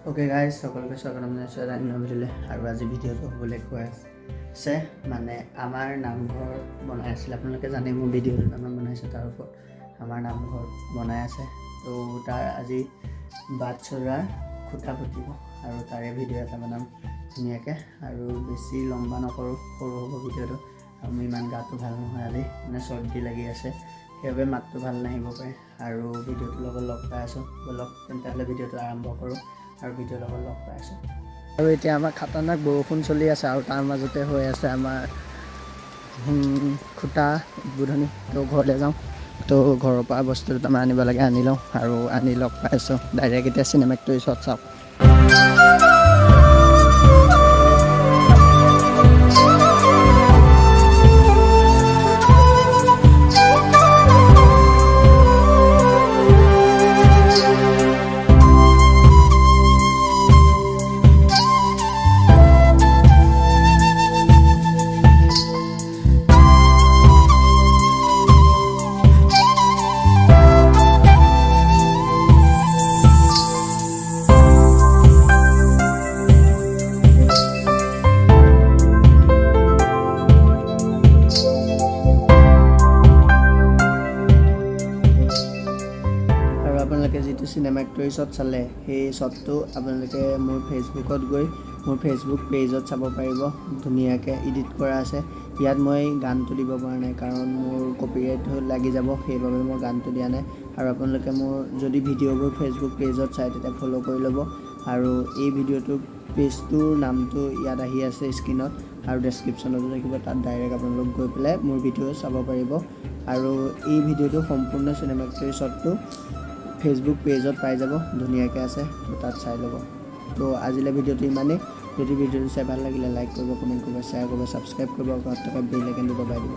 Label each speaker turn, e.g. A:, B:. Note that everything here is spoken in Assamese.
A: অ'কে গাইজ, সকলোকে স্বাগতম জনাইছোঁ এটা অন্য ভিডিঅ'লৈ। আৰু আজি ভিডিঅ'টো হ'বলৈ গৈ আছে, মানে আমাৰ নামঘৰ বনাই আছিলে। আপোনালোকে জানে, মোৰ ভিডিঅ' দুটামান বনাইছোঁ তাৰ ওপৰত। আমাৰ নামঘৰ বনাই আছে, তো তাৰ আজি বাটচৰাৰ খুঁটা পুতিব আৰু তাৰে ভিডিঅ' এটা বনাম ধুনীয়াকৈ। আৰু বেছি লম্বা নকৰোঁ, সৰু হ'ব ভিডিঅ'টো। আৰু মোৰ ইমান গাটো ভাল নহয় আজি, মানে চৰ্দি লাগি আছে, সেইবাবে মাতটো ভাল নাহিব পাৰে। আৰু ভিডিঅ'টোৰ লগত লগ পাই আছোঁ। ব'লক তেন্তে ভিডিঅ'টো আৰম্ভ কৰোঁ আৰু ভিডিঅ'ৰ লগত লগ পাই আছোঁ। আৰু এতিয়া আমাৰ খাতাৰনাক বৰষুণ চলি আছে আৰু তাৰ মাজতে হৈ আছে আমাৰ খুঁটা উদ্বোধনী। তো ঘৰলৈ যাওঁ, তো ঘৰৰ পৰা বস্তু দুটামান আনিব লাগে, আনি লওঁ আৰু আনি লগ পাই আছোঁ ডাইৰেক্ট। এতিয়া চিনেমেটিকটো শ্বট চাওক। আৰু আপোনালোকে যিটো চিনেমেটিক শ্বট চালে, সেই শ্বটটো আপোনালোকে মোৰ ফেচবুকত গৈ মোৰ ফেচবুক পেজত চাব পাৰিব। ধুনীয়াকৈ এডিট কৰা আছে। ইয়াত মই গানটো দিব পৰা নাই, কাৰণ মোৰ কপিৰাইট লাগি যাব, সেইবাবে মই গানটো দিয়া নাই। আৰু আপোনালোকে মোৰ যদি ভিডিঅ'বোৰ ফেচবুক পেজত চায়, তেতিয়া ফ'ল' কৰি ল'ব। আৰু এই ভিডিঅ'টোৰ পেজটোৰ নামটো ইয়াত আহি আছে স্ক্ৰীণত আৰু ডেছক্ৰিপশ্যনতো থাকিব। তাত ডাইৰেক্ট আপোনালোক গৈ পেলাই মোৰ ভিডিঅ' চাব পাৰিব। আৰু এই ভিডিঅ'টো সম্পূৰ্ণ চিনেমেটিক শ্বটটো ফেচবুক পেজত পাই যাব, ধুনীয়াকৈ আছে, তো তাত চাই ল'ব। তো আজিলৈ ভিডিঅ'টো ইমানেই। যদি ভিডিঅ'টো চাই ভাল লাগিলে, লাইক কৰিব, কমেণ্ট কৰিব, শ্বেয়াৰ কৰিব, ছাবস্ক্ৰাইব কৰিব, ঘৰত থকা বেল আইকনটো দবাই দিব।